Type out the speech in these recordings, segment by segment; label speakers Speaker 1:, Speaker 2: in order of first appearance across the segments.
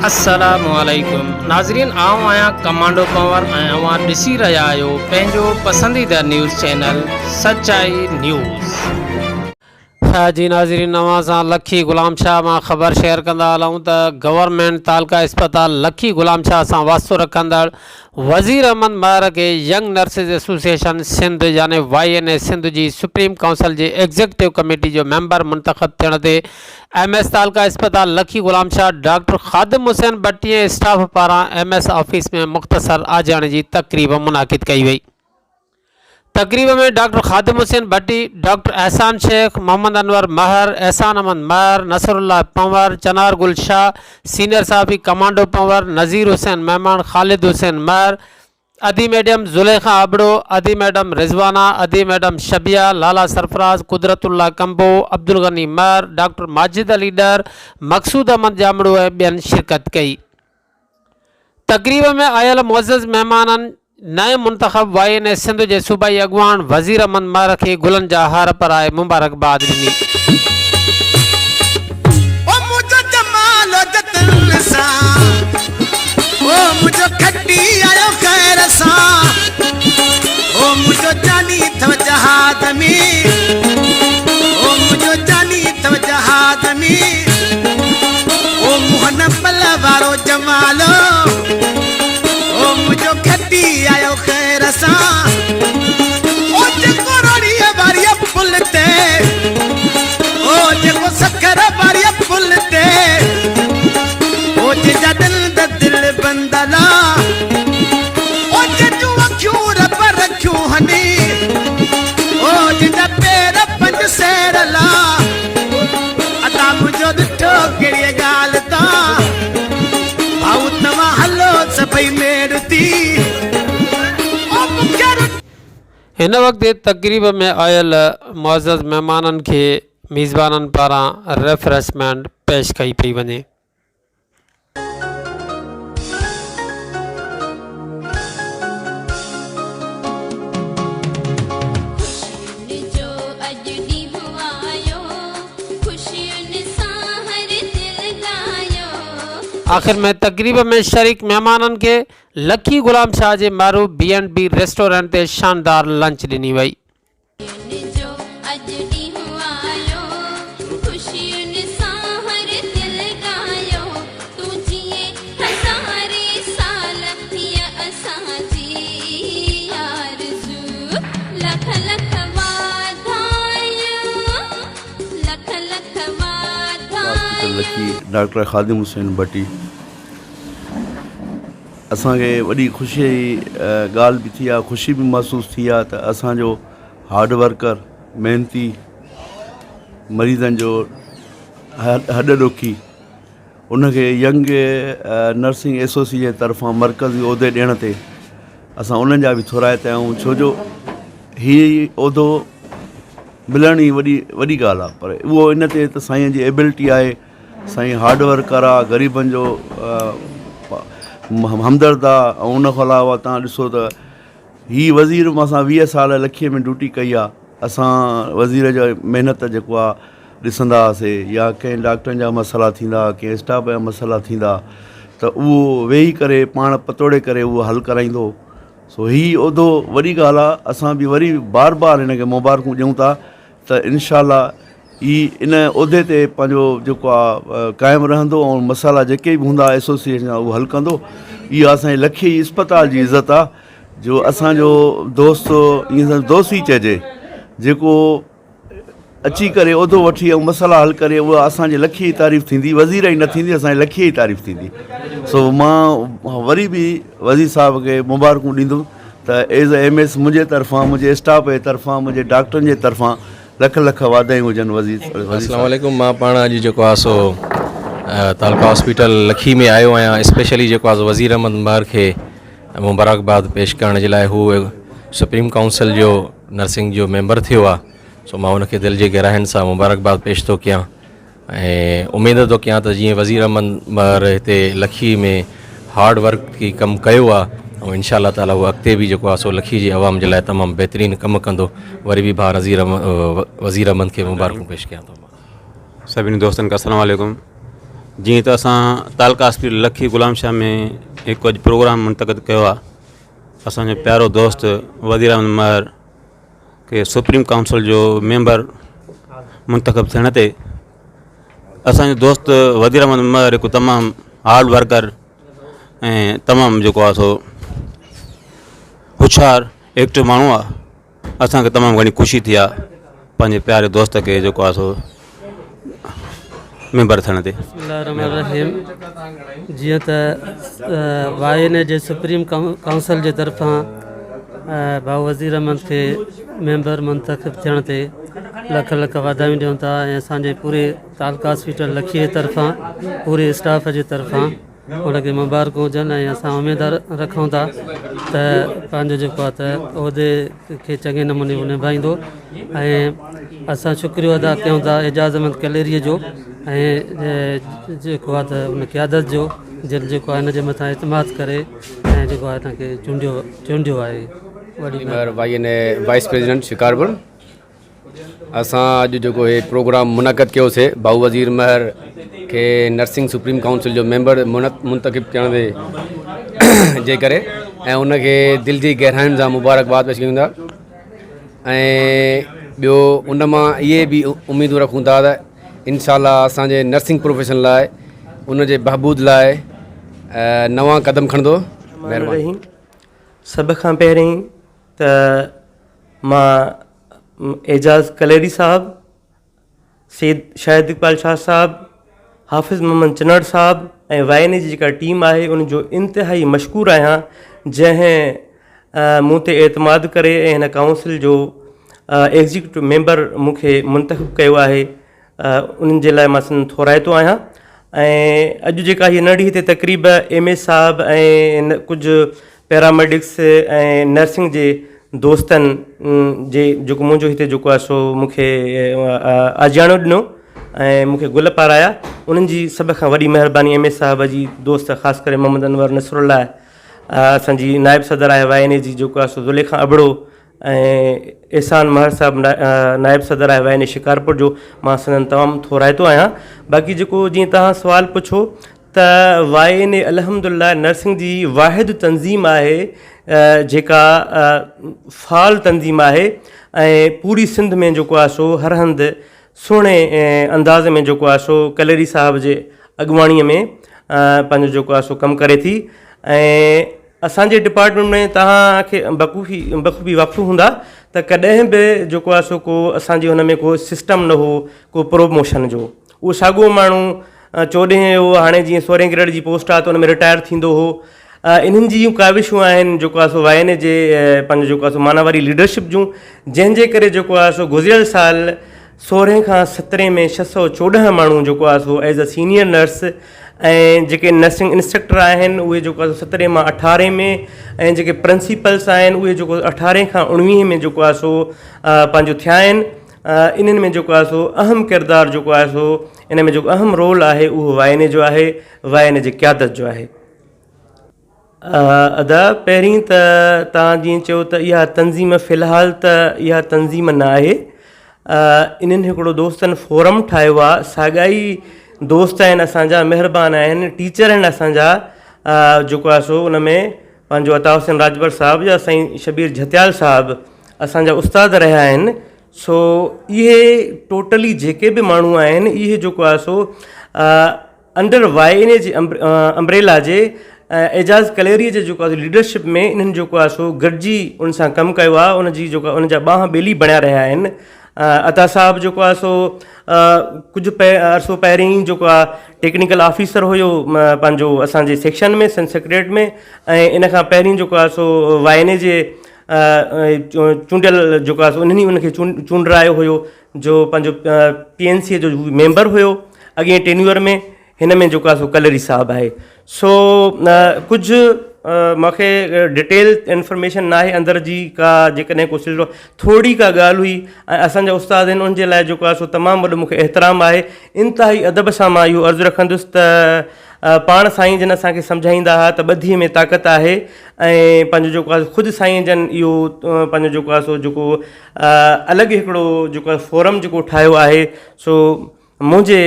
Speaker 1: السلام عليڪم ناظرين آئون آهيان ڪمانڊو پنور ۽ اوهان ڏسي رهيا آهيو پنهنجو پسنديده نيوز چينل سچائي نيوز.
Speaker 2: جي ناظرين اوهان سان لکي غلام شاهه مان خبر شيئر ڪندا هلون ته گورنمينٽ تعلقه اسپتال لکي غلام شاهه سان واسطو رکندڙ وزير احمد مهر کي ينگ نرسز ايسوسيئيشن سنڌ يعني وائي اين اي سنڌ جي سپريم ڪائونسل جي ايگزيڪٽو ڪميٽي جو ميمبر منتخب ٿيڻ تي ايم ايس تعلقه اسپتال لکي غلام شاهه ڊاڪٽر خادم حسين ڀٽي ۽ اسٽاف پاران ايم ايس آفيس ۾ مختصر آجياڻي جي تقريب منعقد ڪئي وئي. تقريب ۾ ڊاڪٽر خادم حسين ڀٽي، ڊاڪٽر احسان شيخ، محمد انور مهر، احسان احمد مهر، نصر الله پنهور، چنار گل شاهه، سينئر صحافي ڪمانڊو پنهور، نذير حسين ميمڻ، خالد حسين مهر، ادي ميڊيم زليخا ابڙو، ادي ميڊم رضوانه، ادي ميڊم شبيه، لالا سرفراز، قدرت الله ڪمبو، عبدالغني مهر، ڊاڪٽر ماجد علي ڏهر، مقصود احمد ڄامڙو ۽ ٻين شرڪت ڪئي. تقريب ۾ آيل معزز مهمانن نئين منتخب وائي اين اي سنڌ جي صوبائي اڳواڻ وزير احمد مهر کي گلن جا هار پرائي مبارڪباد ڏني.
Speaker 3: او منهنجو جمال جتن سان او منهنجو کٽي آيو خير سان او منهنجو جاني اٿو جهاد ۾ او منهنجو جاني اٿو جهاد ۾ او موهن پل وارو جمالو او منهنجو کٽي آيو خير سان او جيڪو روڙيء واريء پل تي او جيڪو سکر واريء پل تي او جنهن جا دل د دل بندلا او جنهن جون اکيون رب رکيون هني او جنهن جا پير پنج سير لا ادا منهنجو ڏٺو ڪهڙيء ڳالهه تان ڀائو توهان هلو سڀئي ميڙ ٿي او مونکي
Speaker 2: هن وقت تقريب ۾ آيل معزز مهمانن کي ميزبانن پاران ريفريشمينٽ پيش ڪئي پئي وڃي.
Speaker 4: خوشين جو اڄ ڏينهن آيو، خوشين سان هر دل ڳايو.
Speaker 2: آخر ۾ تقريب ۾ شريڪ مهمانن کي لکي غلام شاهه جي معروف بي اينڊ بي ريسٽورنٽ تي شاندار لنچ ڏني وئي.
Speaker 4: خوشين جو اڄ ڏينهن آيو، خوشين سان هر دل ڳايو، تون جيئين هزارين سال هيء اسان جي آرزو، لک لک واڌايون، لک لک
Speaker 5: هاسپيٽل لکي
Speaker 4: واڌايون.
Speaker 5: ڊاڪٽر خادم حسين ڀٽي اسان کي وڏي خوشي جي ڳالهه به ٿي آهي خوشي به محسوس ٿي آهي ته اسان جو هارڊ ورڪر محنتي مريضن جو هڏ ڏوکي ان کي ينگ نرسنگ ايسوسي جي طرفان مرڪزي عهدي ڏيڻ تي اسان انهن جا به ٿورائتا آهيون ڇو جو هي عهدو ملڻ ئي وڏي وڏي ڳالهه آهي پر اهو ان تي ته سائين جي ايبلٽي آهي سائين هارڊ ورڪر آ غريبن جو همدرد آ ۽ ان کان علاوه تان ڏسو ته هي وزير مان سان 20 سال لکي ۾ ڊيوٽي ڪئي آ اسان وزير جو محنت جيڪو آ ڏسندا هئاسي يا ڪنهن ڊاڪٽرن جا مسئلا ٿيندا ڪنهن اسٽاف جا مسئلا ٿيندا ته اهو ويهي ڪري پاڻ پتوڙي ڪري اهو حل ڪرائيندو سو هي عهدو وڏي ڳالهه آ اسان به وري بار بار هن کي مبارڪون ڏيون ٿا ته انشاء الله هي ان عهدي تي پنهنجو جيڪو آ قائم رهندو ۽ مسئلا جيڪي به هوندا ايسوسيئيشن جا اهو حل ڪندو اها اسان جي لکي اسپتال جي عزت آ جو اسان جو دوست ائين دوست ئي چئجي جيڪو اچي ڪري عهدو وٺي ۽ مسئلا حل ڪري اها اسان جي لکي جي تعريف ٿيندي وزير جي نه ٿيندي اسان جي لکي جي تعريف ٿيندي سو مان وري به وزير صاحب کي مبارڪون ڏيندم ته ايز اي ايم ايس منهنجي طرفان منهنجي اسٽاف جي طرفان منهنجي ڊاڪٽرن جي طرفان لک لک واڌايون هجن وزير
Speaker 6: السلام
Speaker 5: صاحب.
Speaker 6: عليڪم مان پاڻ اڄ جيڪو آهي سو تعلقه هاسپيٽل لکي ۾ آيو آهيان اسپيشلي جيڪو آهي سو وزير احمد مهر کي مبارڪباد پيش ڪرڻ جي لاء هو سپريم ڪائونسل جو نرسنگ جو ميمبر ٿيو آهي سو مان ان کي دل جي گهراين سان مبارڪباد پيش ٿو ڪيان ۽ اميد ٿو ڪيان ته جيئن وزير احمد مهر هتي لکي ۾ هارڊ ورڪ ٿي ڪم ڪيو آ ۽ انشاء الله تعالي هو اڳتي به جيڪو آ سو لکي جي عوام جي لاء تمام بهترين ڪم ڪندو وري به ڀاء نظير احمد وزير احمد کي مبارڪون پيش ڪيان ٿو مان.
Speaker 7: سڀني دوستن کي السلام عليڪم. جيئن ته اسان تعلقه هاسپيٽل لکي غلام شاهه ۾ هڪ اڄ پروگرام منتقد ڪيو آهي اسانجو پيارو دوست وزير احمد مهر کي سپريم ڪائونسل جو ميمبر منتخب ٿيڻ تي اسانجو دوست وزير احمد مهر هڪ تمام هارڊ ورڪر ۽ تمام جيڪو آهي سو هوشيار ايڪٽو ماڻهو آهي اسان کي تمام گهڻي خوشي ٿي آ پنهنجي پياري دوست کي جيڪو آ سو ميمبر ٿيڻ تي.
Speaker 8: بسم الله الرحمن الرحيم جيئن ته واء اين اي جي سپريم ڪائونسل جي طرفان ڀائو وزير احمد کي ميمبر منتخب ٿيڻ تي لک لک واڌايون ڏيون ٿا ۽ اسان جي پوري تعلقه هاسپيٽل لکي جي طرفان پوري اسٽاف جي طرفان ان کي مبارڪون هجن ۽ اسان اميد رکون ٿا ته پنهنجو جيڪو آهي ته عهدي کي چڱي نموني هو نڀائيندو ۽ اسان شڪريو ادا ڪيون ٿا اعجاز احمد ڪليريء جو ۽ جيڪو آهي ته ان قيادت جو جن جيڪو آهي هن جي مٿان اعتماد ڪري ۽ جيڪو آهي هن کي چونڊيو چونڊيو آهي وڏي
Speaker 9: Y N A vice president Shikarpur اسان اڄ جيڪو هي پروگرام منعقد ڪيوسي ڀائو وزير مهر کي نرسنگ سپريم ڪائونسل جو ميمبر منتخب ٿيڻ تي جي ڪري ۽ ان کي دل جي گهراين سان مبارڪباد پيش ڪيون ٿا ۽ ٻيو ان مان اهي به اميدون رکون ٿا ته انشاء الله اسانجي نرسنگ پروفيشن لاء ان جي بهبود لاء نوان قدم کڻندو مهرباني.
Speaker 10: سڀ کان پهرين ته مان اعجاز ڪليري صاحب، سيد شاهد اقبال شاهه صاحب، حافظ محمد چنڙ صاحب ۽ واء اين اي جي جيڪا ٽيم آهي ان جو انتهائي مشڪور آهيان جنهن مون تي اعتماد ڪري ۽ هن ڪائونسل جو ايگزيڪيوٽو ميمبر مون کي منتخب ڪيو آهي انهن جي لاء مان سندن ٿورائتو آهيان ۽ اڄ جيڪا هي ننڍي هتي تقريب ايم اي صاحب ۽ ڪجهه پيراميڊڪس ۽ نرسنگ جي دوستن جي جيڪو منهنجو هتي جيڪو آهي سو مون کي آجياڻو ڏنو ۽ مون کي گل پارايا انهن جي سڀ کان وڏي مهرباني ايم اي صاحب جي دوست خاص ڪري محمد انور نصر الله اسان جي نائب صدر آهي واء اين اي جي جيڪو آهي سو زليخا ابڙو ۽ احسان مهر صاحب نائب صدر آهي واء اين اي شڪارپور جو مان سندن تمام ٿورائتو آهيان باقي جيڪو جيئن توهان سوال پڇو ته واء اين اي الحمد لله نرسنگ جي واحد تنظيم آهي جيڪا فعال تنظيم آهي ۽ پوري سنڌ ۾ جيڪو آهي سو هر هنڌ سهڻي انداز ۾ جيڪو آهي سو ڪليري صاحب جي اڳواڻي ۾ پنهنجو جيڪو آهي سو ڪم ڪري ٿي ۽ اسان جي ڊپارٽمينٽ ۾ توهان کي بخوبي بخوبي واقف هوندا ته ڪڏهن به جيڪو آهي سو ڪو اسان جي هن ۾ ڪو سسٽم نه هو ڪو پروموشن جو اهو ساڳيو ماڻهو چوڏهين هو هاڻي جيئن سورهين گريڊ جي پوسٽ آهي ته ان ۾ رٽائر ٿيندو هو انهن جون ڪاوشون آهن جيڪو آهي سو واء اين اي جي پنهنجو جيڪو آهي سو مانواري ليڊرشپ جون جنهن جي ڪري جيڪو آهي سو گذريل سال سورهين کان سترهين ۾ 614 ماڻهو جيڪو آهي سو ايز اي سينيئر نرس ۽ جيڪي نرسنگ انسٽرڪٽر آهن اهي جيڪو آهي سو سترهين مان اٺارهين ۾ ۽ جيڪي پرنسپلس آهن اهي جيڪو اٺارهين کان اڻويهين ۾ جيڪو آهي سو پنهنجو ٿيا آهن انهن ۾ جيڪو آهي سو اهم ڪردار جيڪو آهي سو ان ۾ جيڪو اهم رول آهي اهو واء اين اي جو آهي واء اين اي جي قيادت جو آهي. ادا پهرين ته توهان جيئن چيو ته اها تنظيم في الحال ته اها تنظيم نه آهي انهن هڪڙو دوستن فورم ٺاهيو آهي ساڳا ئي دوست آهن اسان جا مهربان آهن ٽيچر آهن اسان جا جيڪو آهي سو ان ۾ پنهنجو عطا حسين راڄپر صاحب يا سائين شبير جهتيال صاحب اسان جا استاد رهيا آهن سو اهي ٽوٽلي جيڪي به ماڻهو آهن اهي جيڪو آهي سو انڊر واء اين اي جي امبريلا جي اعجاز ڪليري جي جيڪو آهي ليڊرشپ ۾ انهن جيڪو آهي سو گڏجي ان سان ڪم ڪيو آهي ان جي جيڪا ان جا ٻانهن ٻيلي بڻيا رهيا آهن عطا صاحب جيڪو آهي سو ڪجهه عرصو پهرين ئي جيڪو آهي ٽيڪنيڪل آفيسر هيو پنهنجو اسان جي سيڪشن ۾ سنڌ سيڪريٽريٽ ۾ ۽ ان کان پهرين جيڪو آهي سو واء اين اي جي چونڊيل جيڪو آهي سو انهن ئي ان کي چونڊرايو هيو جو پنهنجو پي اين سي جو هو ميمبر هيو اڳئين ٽينيور ۾ هن ۾ جيڪو آهي سو ڪلري صاحب آهي سو ڪجهه مونکي ڊٽيل انفارميشن نه آهي اندر جي ڪا جيڪڏهن ڪو سلسلو ٿوري ڪا ڳالهه هئي ۽ اسانجا استاد آهن ان جي لاء جيڪو آهي سو تمام وڏو مونکي احترام آهي انتهائي ادب سان مان اهو عرض رکندس ته پاڻ سائين جن اسانکي سمجهائيندا هئا ته ٻڌي ۾ طاقت آهي ۽ پنهنجو جيڪو آهي خود سائين جن اهو پنهنجو جيڪو آهي سو جيڪو الڳ هڪڙو جيڪو آهي فورم جيڪو ٺاهيو آهي سو منهنجي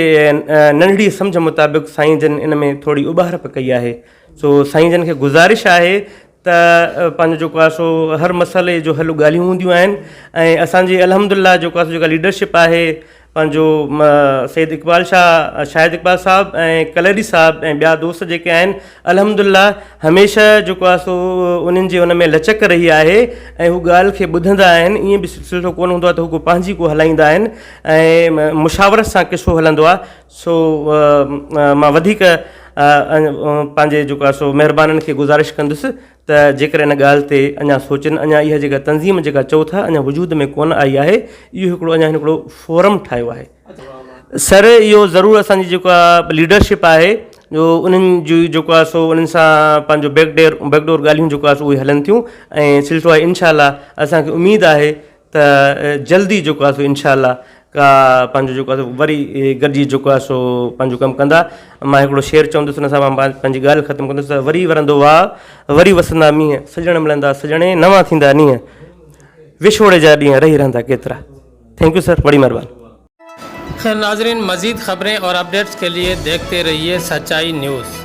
Speaker 10: ننڍڙي سمجهه مطابق سائين جن ان ۾ ٿوري اٻهرپ ڪئي آهي سو سائين جن کي گذارش آهي ته پنهنجو جيڪو آهي سو هر مسئلي جو حل ڳالهيون هونديون آهن ۽ اسانجي الحمد لله جيڪو آهي سو جيڪا ليڊرشپ آهي پنهنجو سيد اقبال شاهه شاهد اقبال صاحب ۽ ڪليري صاحب ۽ ٻيا دوست جيڪي آهن الحمد لله هميشه جيڪو آهي سو انهن جي ان ۾ لچڪ رهي آهي ۽ هو ڳالهه کي ٻڌندا آهن ائين به سلسلو ڪونه هوندو آهي ته هو ڪو پنهنجي ڪو هلائيندا آهن ۽ مشاورت سان قصو هلندو آهي سو مان وڌيڪ پنهنجي جيڪو آهي سو مهربانن کي گذارش ڪندس ته جيڪر ان ڳالهه تي اڃا سوچن اڃا اها جيڪا تنظيم جيڪا چئو ٿا اڃا وجود ۾ ڪونه آئي آهي اهو هڪڙو اڃا هڪڙو فورم ٺاهيو آهي سر اهو ضرور اسان جي جيڪا ليڊرشپ آهي جو انهن جي جيڪو آهي سو انهن سان پنهنجو بيڪ ڊير بيڪ ڊور ڳالهيون جيڪو آهي سو اهي هلن ٿيون ۽ سلسلو آهي انشاء الله اسان کي اميد آهي ته جلدي جيڪو آهي سو انشاء الله ڪا پنهنجو جيڪو آهي سو وري گڏجي جيڪو آهي سو پنهنجو ڪم ڪندا مان هڪڙو شعر چوندس ان سان مان پنهنجي ڳالهه ختم ڪندس ته وري ورندو واء وري وسندا مينهن سڄڻ ملندا سڄڻي نوان ٿيندا نينهن وڇوڙي جا ڏينهن رهي رهندا ڪيترا thank you سر وڏي مهرباني.
Speaker 1: خير ناظرين مزيد خبرين اور اپڊيٽس کے لئے ديکھتي رھيے سچائي نيوز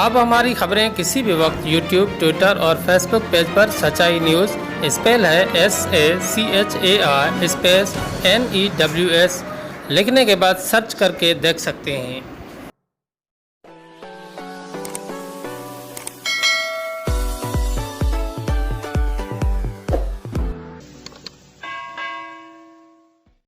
Speaker 1: آپ ھماري خبرين کسي بھي وقت يوٽيوب ٽوئٽر اور فيسبوڪ پيج پر سچائي نيوز اسپيل ھي S A C H A I space N E W S لکھني کے بعد سرچ ڪر کے ديکھ سکتے ھين.